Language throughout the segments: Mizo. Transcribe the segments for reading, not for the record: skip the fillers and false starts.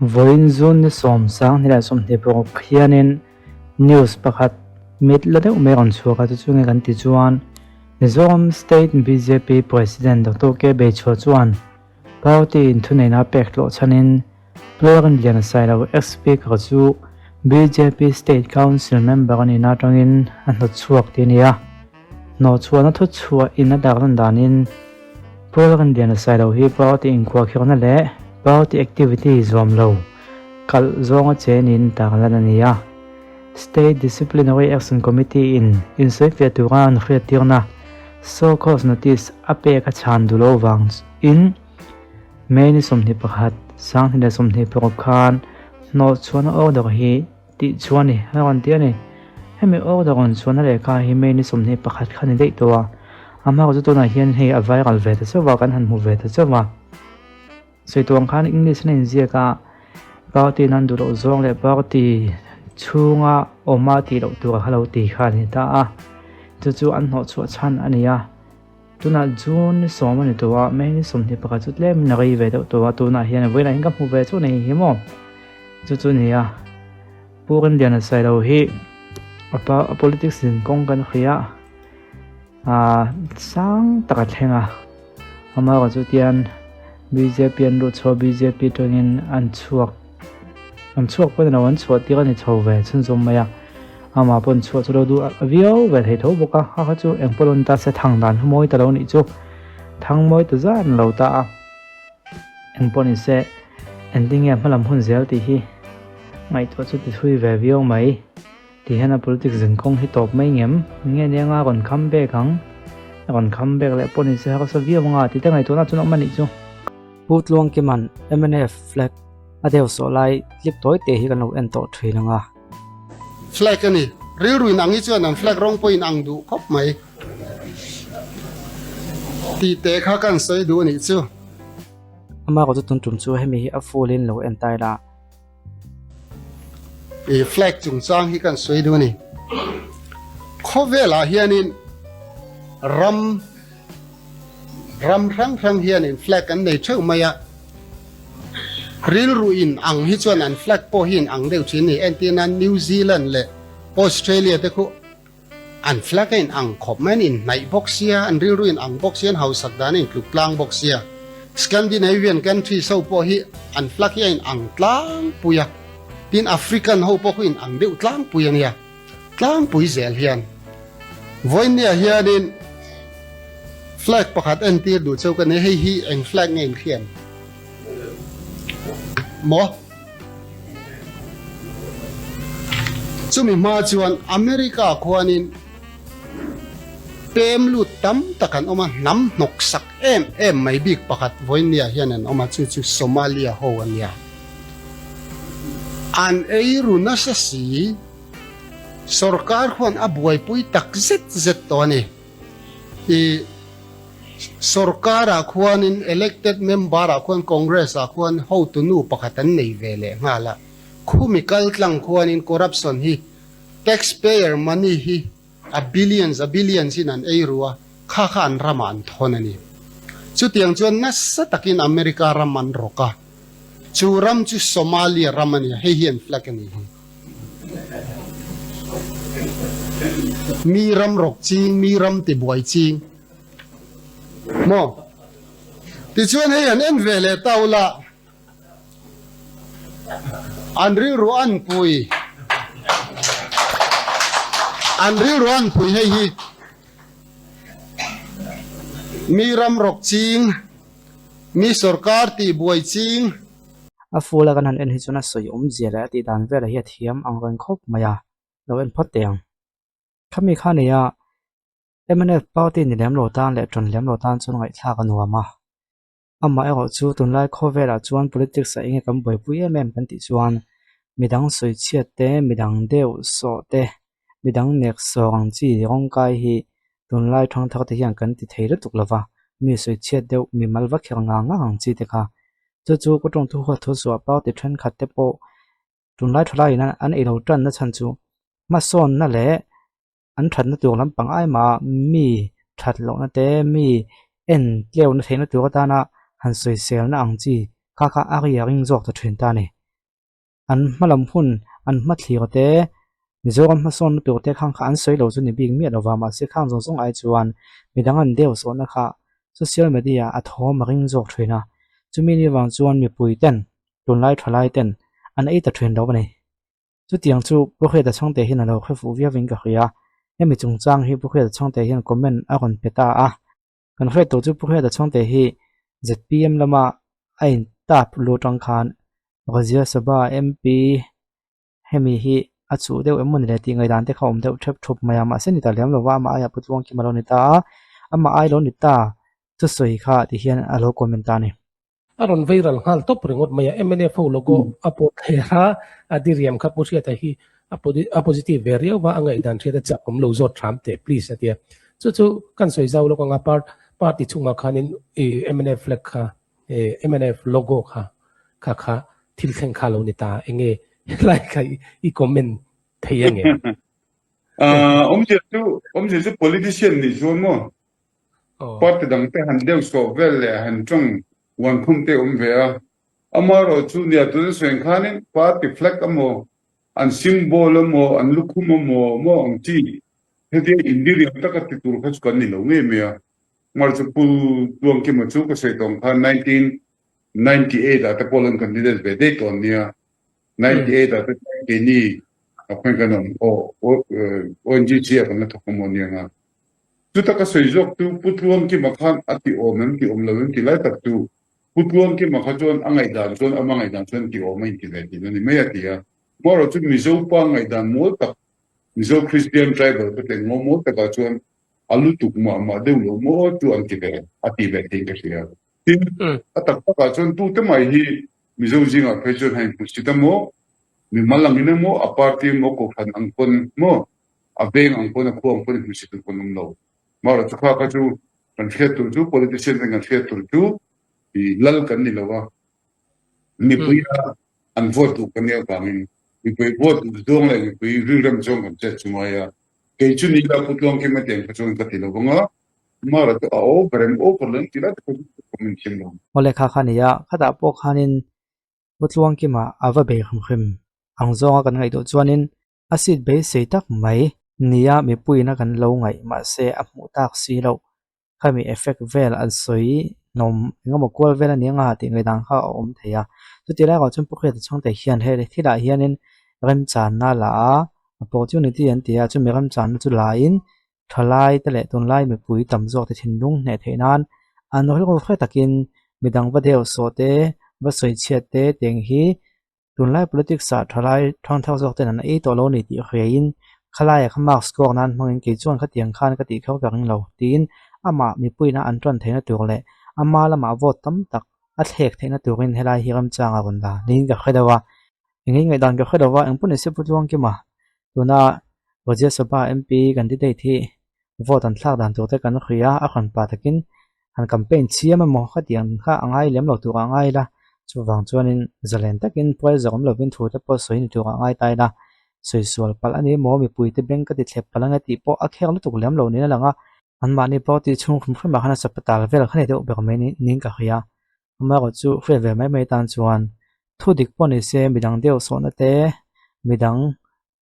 Vawiin June ni 10, 2026 khianin news pakhat mit la deuh mai rawn chhuak a, chu chu nge kan ti chuan Mizoram State bjp President Doctor K Beichhua chuan party in thuneihna a pek tlawh chhanin Plorin Lian Sailo ex-Speaker chu bjp State Council member a nihna atangin a hnawtchhuak tih a ni a. Hnawhchhuahna thuchhuah in a darlan danin Pawlrin Lian Sailo hi party inkhuahkhirna leh party activity zuam lo kalh zawnga chenin tarlan a ni a. State Disciplinary Action Committee in insawifiah tura an hriattirna show cause notice a pek a chhan duh lo vang in May ni 21, 2026 khan hnawhchhuahna order hi Tih chuan ni, a rawn ti a ni. Hemi order rawn chhuahna lehkha hi May ni 21 kha ni daih tawh a, a hma chu tunah hian hei a viral ve ta chauh a, kan han hmu ve ta chauh a. Sawi tuang khan English in a inziak a, party in an duh loh zawng leh party chhunga awma tih loh tur kha lo ti kha a ni ta a, chu chu an hnawhchhuah chhan a ni a. Tunah June ni 10 a ni tawh a, May ni 21 chu tlemin a rei ve deuh tawh a, tunah hian vawiinah hian ka hmu ve chu a ni hi maw. Chu chu nia, Pu Rinliana Sailo hi a pa a politics in kawng kan hria a, sang tak a thleng a, amaherawh chu tian bjp an luh chhuah bjp atangin an chhuak an chhuak pawh nilo an chhuah tir a ni chho ve chhunzawm mai a, amah pawh an chhuah chu lo duh viau ve thei tho bawk a, kha kha chu engpawh lo ni ta se thang dan hi mawi ta lo nih chu thang mawi ta zan lo ta a. Engpawh ni se, engtin nge hmalam hun zel tih hi ngaihtuah chu ti thui ve viau mai. Ti hian a politics zinkawng hi tawp mai ngem? Nge nia nga rawn kham bek ang? Rawn kham bek leh pawh ni se harsa viau anga tih te ngaihtuahna chuan awm a nih chu. Pu Tluangkima'n mnf flag a deu sawh lai tlip tawi te hi kan lo en tawh thin ang a. Flag a ni. Rilru in ang hi chuan an flag rawng pawhin ang duh khawp mai. Tih te kha kan sawi duh nih chu. Ama ka chu tun tum chu hemi hi a full in lo en tai la. I flag chungchang hi kan sawi duh a ni. Khawvelah hianin ram ram hrang hrang hianin flag an nei theuh mai a. Rilru in ang hi chuan an flag pawh hi in ang deuh thin a ni. Entirnan New Zealand leh Australia te khu An flag a in ang khawp mai, an inhnaih bawk sia, an rilru in ang bawk sia, an hausak dan a intluk tlang bawk sia. Scandinavian countries ho pawh hi an flag hi a in ang tlangpui a, tin African ho pawh khu in ang deuh tlangpui a nia, tlangpui zel hian. Vawinia hianin flag pakhat entir duh cheu ka nei, hei hi eng flag nge in hriat maw? Chumi hma chuan America khuanin pem lut tam tak an awm a, hnam hnawk sak em em mai bik pakhat vawinia hian an awm a, chu chu Somalia ho a nia. An ei ru nasa si, sorkar khuan a buaipui tak zet zet tawh a ni. I. Sorkar-ah khuanin elected member-ah khuan Congress-ah khuan hotunu pakhat an nei ve leh nghal a, khumi kal tlang khuanin corruption hi taxpayer money hi a billions a billions in an ei ru a, kha kha an ramah an thawn a ni. Chutiang chuan nasa takin America ram an rawk a, chu ram chu Somalia ram a ni a, hei hi an flag a ni hi. Mi ram rawk ching, mi ram tibuai ching. Maw? Tichuan hei an en ve leh ta ula, an rilru an pui, an rilru an pui hei hi mi ram rawk ching, mi sorkar tihbuai ching. A full a kan han en hi chuan a sawi awmzia leh a tih dan velah hi a thiam ang reng khawp mai a, lo en phawt teh ang. Khami kha nia mnf party ni lem lo tan leh ṭan lem lo tan chuan ngaihthlak a nuam a. Amaherawh chu tunlai khawvelah chuan politics ah enge kan buaipui em em kan tih chuan midang sawi chhiat te, midang deuh sawh te, midang nek sawr ang chi rawngkai hi tunlai thangthar te hian kan ti thei lutuk lo va, mi sawi chhiat deuh mi mal va kher ngang ngang ang chi te kha. Chu chu ka tawngthu huat thu suah party thenkhat te pawh tunlai thalaiin an ei lo tanna chhan chu hmasawnna leh an thatna tur lampang ai mah mi that lohna te mi en tleuhna theihna tur atana han sawiselna ang chi kha kha a ri a ring zawk ta thin ta a ni. An hmalam hun, an hmathlir te, Mizoram hmasawnna tur te khang kha an sawi lo chu ni bik miah lova, mahse khang zawng zawng ai chuan midang an deu sawhna kha social media a thawm a ring zawk thin a, chumi ni vang chuan mipui ten, tunlai thalai ten an ei ta thin lo a ni. Chutiang chu Pu Hriata Chhangte hian a lo hre fuh viauin ka hria, hemi chungchang hi Pu Hriata Chhangte hian comment a rawn pe ta a. Kan hriat tur chu Pu Hriata Chhangte hi zpm lama a in tap lu atang khan Rajya Sabha MP hemi hi a chuh deuh em mawni le tih ngaihdan te kha a awm deuh thep thup mai a, mahse ni ta lem lova amah aiah Pu Tluangkima lo ni ta a, amah ai lo ni ta thusawi kha ti hian a lo comment ta a ni. A rawn vei ral nghal tawp ringawt mai a, mnf ho logo a pawt thler a, a diriam kha Pu Hriata hi a positive ve riau va, a ngaihdan hriat a chak awm lo zawt hram teh please a ti a. Chu chu kan sawi zau lawk ang a, party chhungah khanin mnf flag kha, mnf logo kha kha kha thil thleng kha lo ni ta, enge helai kha i comment thei ange? Awmzia chu awmzia chu politician nih chuan maw Party dang te han deuh sawh vel leh han tawng uan khum te awm ve a. Amaherawh chu nia tuna sawi ang khanin party flag emaw, an symbol emaw, an lukhum emaw maw ang chi hetia indiriam taka ti tur kha chu kan ni lo ngei mai a. Amaherawh chu Pu Tluangkima chu ka sawi tawh ang khan 1998 ah te pawh an candidate ve daih tawh an nia. 98 ah te chuan keini a khawi kan awm aw ONGC ah kan la thawk emaw nia nga. Chuta ka sawi zawk chu Pu Tluangkima khan a ti awm em ti awm lo em ti lai tak chu Pu Tluangkima kha chuan a ngaihdan chuan ama ngaihdan chuan ti awm a inti ve tihna ni mai a ti a. Amaherawh chu Mizo pa ngaihdan mawl tak Mizo Christian tribal ka tleng ngaw mawl takah chuan a lutuk mah mah deuh lo maw chu an ti ve a ti ve theiin ka hria. Tin, a tak takah chuan tute mai hi Mizo zingah phei chuan hei hmusit emaw, mimal angin emaw, a party emaw, kohhran ang pawn maw, A veng ang pawn a khua ang pawn i hmusit ang pawn awm lo. Mahrawh chu kha kha chu kan hriat tur chu politician ten kan hriat tur chu i lal kan ni lo a, mipui a an vote duh kan nih avangin mipui vote duh zawng leh mipui rilrem zawng kan chet chu ngai a. Kei chu ni ila Pu Tluangkima tiang kha chuan ka ti lo vang a, mahrawh chu a over em over lo em ti lai tak kha chu ka comment thiam lo. Awle kha kha nia, khatah pawh khanin Pu Tluangkima a va bei hrim hrim ang zawnga kan ngaihtuah chuanin A seat beisei tak mai nia mipuiin a kan lo ngaih mahse a hmuh tak si loh. Khami effect vel an sawi hnawm engemaw kual vel a ni anga tih ngaihdan kha a awm thei a. Chuti lai erawh chuan Pu Hriata Chhangte hian he thilah hianin remchanna la a, opportunity an ti a, chumi remchanna chu la in thalai te leh tunlai mipui tam zawk te thinlung hneh theih nan an rilru hre takin midang va deuh sawh te, va sawi chhiat te teng hi Tunlai politics ah thalai thangthar zawk ten an ei tawh lo a ni tih hriaiin khalaiah kha marks kuak nan hmangin kei chuan khatiang khan ka tih kher ka ring lo tiin amah mipuiin a an tan theihna tur leh ama lamah vote tam tak a thlek theihna turin helai hi ramchang a rawn la niin ka hre deuh a. Eng nge ngaihdan ka hre lo va, engpawh nise Pu Tluangkima tuna Rajya Sabha MP candidate hi vote an thlak dan tur te kan hria a, a hran pah takin han campaign chiam emaw khatiang kha a ngai lem lo tur ah ngai ila, chuvang chuanin zalen takin pressure awm lovin thu te pawh sawi ni tur ah ngai ta ila, sawi sual palh a ni emaw mipui te bank ka ti thlep palh ange tih pawh a kher lutuk lem lo niin a lang a, anmahni pawh tih chhung hrim hrim ah khan a chapatal vel kha ni deuh ber mai niin ka hria, amaherawh chu hriat ve mai mai tan chuan thu dik pawh ni se midang deuh sawhna te midang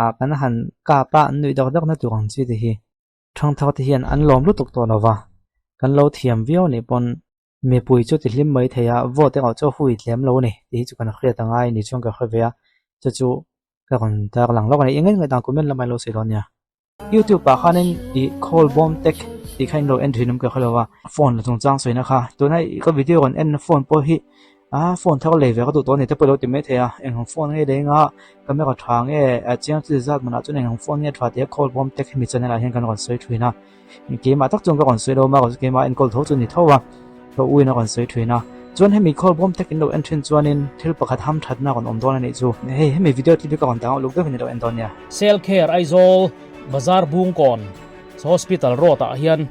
ah kan han kap a an nuih deuh deuh na tur ang chi te hi thangthar te hian an lawm lutuk tawh lo va, kan lo thiam viau anih pawn mipui chu ti hlim mai thei a, vote erawh chu a hui tlem lo a ni tih hi chu kan hriat a ngai ni chuan ka hre ve a, chu chu ka rawn tar lang lawk a ni, eng nge ngaihdan comment lamah ilo sawi dawn nia. Youtube ah khanin ih call bawm tek tih kha in lo en thin awm ka hre lo a, phone la chungchang sawina kha tuna ka video rawn en na phone pawh hi Ah phone thar lei ve ka duh tawh a ni te pawh i lo ti mai thei a, eng ang phone nge lei anga camera tha nge a chiang chi zat manah chuan eng ang phone nge tha tih a call bawm te hemi channel ah hian kan rawn sawi thin a, keimah tak chuan ka rawn sawi lo a keimah enkawl tho chu a ni tho a, ka u in a rawn sawi thin a, chuan hemi call bawm tek in lo en thin chuanin thil pakhat ham thatna a rawn awm dawn a nih chu, hei hemi video clip hi ka rawn dah ang uluk deuhin i lo en dawn nia. Selkher Aizawl Bazar Bungkawn Hospital Road ah hian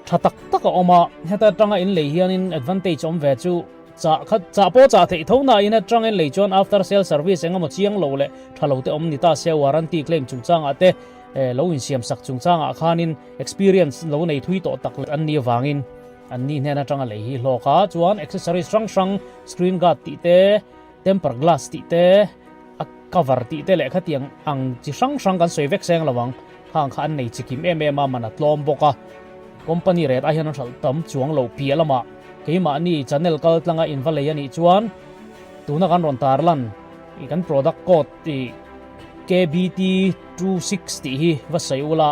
Tha tak tak a awm a, heta atanga in lei hianin advantage awm ve chu chah kha chah pawh chah theih tho nain atanga in lei chuan after sale service engemaw chiang lo leh tha lo te awm ni ta se warranty claim chungchangah te lo insiam sak chungchangah khanin experience lo nei thui tawh tak an nih avangin an ni hnen atanga lei hi hlawk a, chuan accessories hrang hrang screen guard tih te. Temper glass tih te, a cover tih te leh khatiang ang chi hrang hrang kan sawi vek seng lo ang. Khang kha an nei chi kim em em a, man a tlawm bawk a. Company rate ah hian an hralh tam chuang lo piah lamah keimahni channel kal tlanga in va lei a nih chuan tuna kan rawn tarlan i kan product code tih KBT 26 tih hi va sawi ula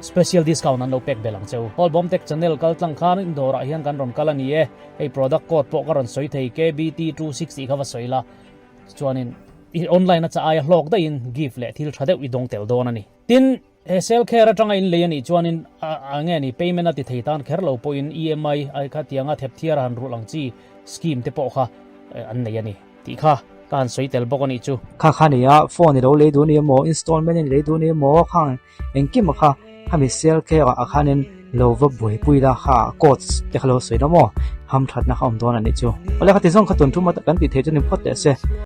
special discount an lo pek belh ang cheu. Hallbawm Tech channel kal tlang khan in dawrah hian kan rawn kal a ni e. Hei product code pawh ka rawn sawi thei KBT 26 tih kha va sawi la chuanin i online a cha aia hlawk daihin gift leh thil tha deuh i dawng tel dawn a ni. Tin, he sale care atanga in lei a nih chuanin a nge ni payment a ti thei tan kher lo pawhin EMI ai kha tianga thep thiar a han rulh ang chi scheme te pawh kha an nei a ni tih kha ka han sawi tel bawk a nih chu. Kha kha nia phone i lo lei duh a ni emaw installment in lei duh a ni emaw khang Engkim a kha khami sel care ah khanin lo va buaipui la kha coach te kha lo sawi la maw hamthatna kha awm dawn a nih chu. Awle khati zawng kha tun thuma kan tih theih chu ni phawt teh se.